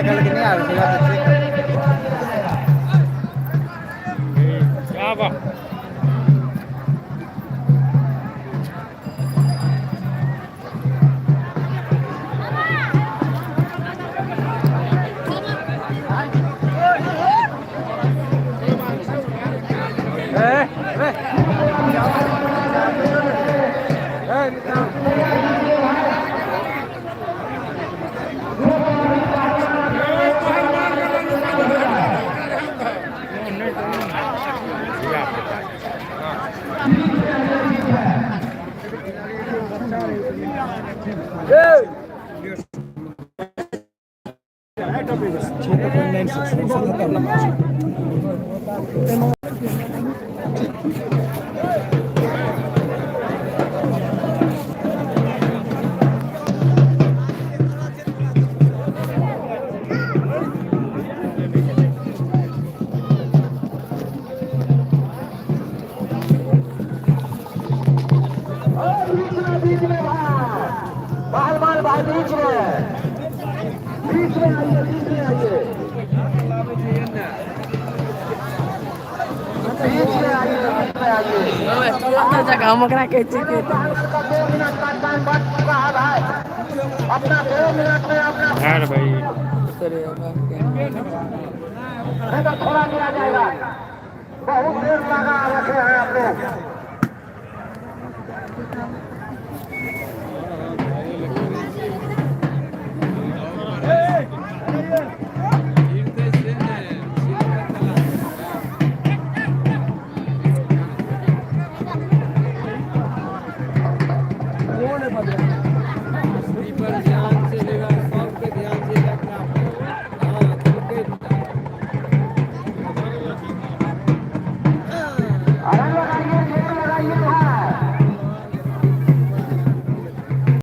भैया कहलक नहि आबै छै, तऽ चेक कर। आबा। 6.96। बीच में भाई, पहलवान भाई, बीच में, बीच में आइए, बीच में आइए, बीच में आइए, बीच में आइए। जगह हम ओकरा कहै छियै कि पहलवान का 2 मिनट का टाइम बढ़ चुका है भाई। अपना 2 मिनट में अपना यार भाई। तोरे बाप के। नहीं तो थोड़ा दिया जाएगा। बहुत देर लगा रखे हैं आप लोग।